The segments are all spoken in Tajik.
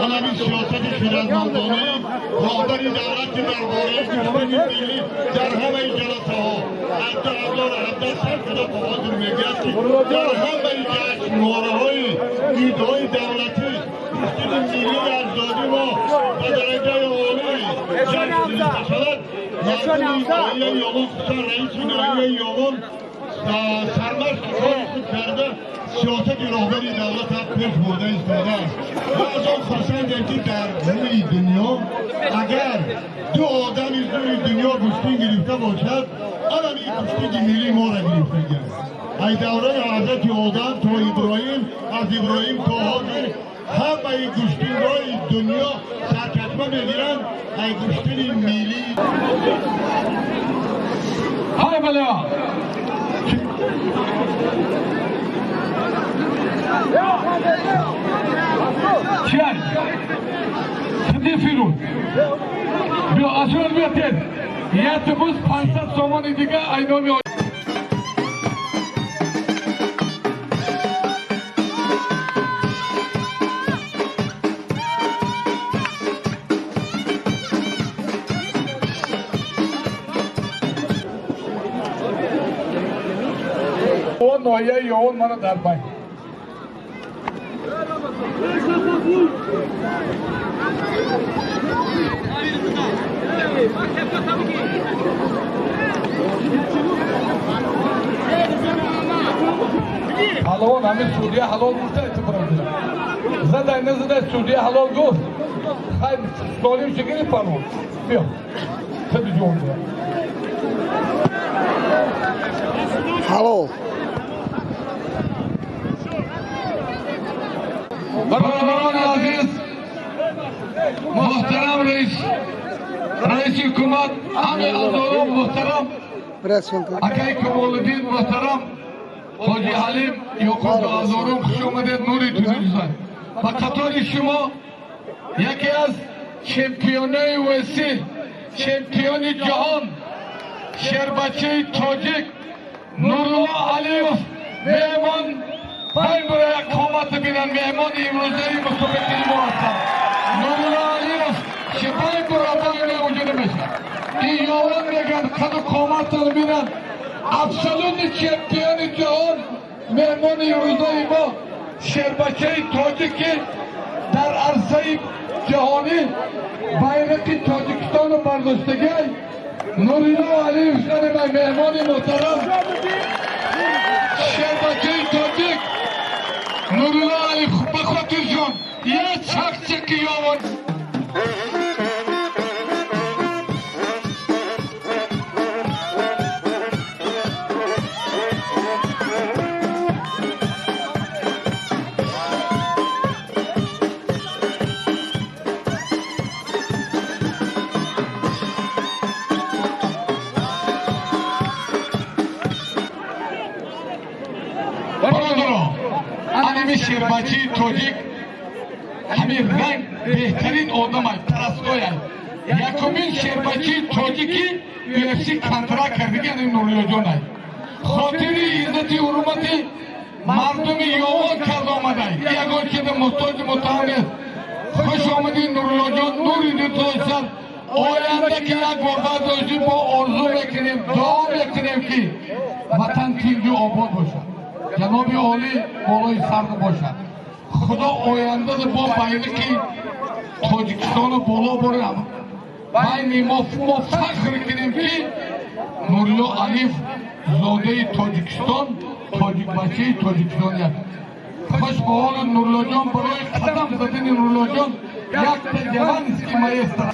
Ҳамин сиёсати хирадмандонаи роҳбари давлат ки дар бораи гӯштини миллӣ дар ҳамаи ҷаласаҳо аз 2017 сар шуда то ҳозир мегӯяд, ки дар ҳамаи ҷашнвораҳои идҳои давлатӣ гӯштини миллии аҷдодӣ мо ба дараҷаи олӣ ҷашн гирифта шавад. Мардуми ноҳияи Ёвон, хусусан раиси ноҳияи Ёвон, сармашқи кори худ карда сиёсати роҳбари давлат пеш бурда истодааст. Мо аз он хурсандем, ки дар рӯи дунё агар ду одами зури дунё гӯштин гирифта бошад, анами гӯштинги миллии моро гирифтагианд. Ай давраи ҳазрати Одам то Иброҳим, аз Иброҳим то ҳозир ҳамаи гӯштингҳои дунё сарчашма мегиранд ай гӯштини миллӣ. Ҳай бале, чиай хиди Фирӯз, биё, ашон биё, тез яктобуз 500 сомони дига айноми. Ноҳияи Ёвон мана дар байн. Палавон, ҳамин судия ҳалол гуфта, задай назадай, судия ҳалол гуфт. Хайр, солим шигири палвон, биё, таби ҷон. Ҳалол. Бародарони азиз, муҳтарам раиси ҳукумат, ҳами аъзоён, муҳтарам акаи Камолиддин, муҳтарам ҳоҷи Ҳалим Ёқуб, дуҳазорум, хуш омадед. Нури туниза ба қатори шумо яке аз чемпионои UFC, чемпиони ҷаҳон, шербачаи тоҷик Нурулло Алиев меҳмон. Пайн бура, қомати бинан, меҳмони имрӯзаи мусобиқаи мо ҳастанд. Нурулло Алиев шипай бура, байне вуҷуд мешавад. Ин ёвон мегӯянд, қаду қоматан бинанд, абсолютный чемпиони ҷаҳон меҳмони имрӯзаи мо, шербачаи тоҷик, ки дар арсаи ҷаҳонӣ байрақи Тоҷикистону бардоштагиай. Нурилло Алиев шанема, меҳмони муҳтарам, шербачаи тоҷик Нурулло Алиев. Ба хотирҷон як чақчақи ёвон. Анами шербачаи тоҷик ҳамин ранг беҳтарин одамай, парастояй, якумин шербачаи тоҷики UFC контракт кардиги ани Нуруллоҷонай. Хотири иззати ҳурмати мардуми Ёвон карда омадай, ягон чизи муҳтоҷи муттаҳам нест. Хуш омадӣ, Нуруллоҷон, нури дитошад. Оянда ки як бор баъд озӣ мо орзу мекунем, дуо мекунем, ки ватан тинҷу обод бошад, ҷаноби олӣ болои сар бошад. Худо оянда бо байрақи Тоҷикистону боло борам байни мо. Мо фахр кунем, ки Нурилло Алиев зодаи Тоҷикистон, тоҷикбачаи Тоҷикистон як. Хуш ба ҳоли Нуруллоҷон. Барои қадам задани Нуруллоҷон якта яванский маэстро.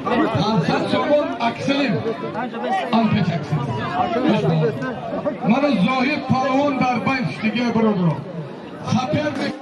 500 сомон акселим анпеч аксел. Мана Зоҳид палвон дар байн шудига, бародарон, соперник.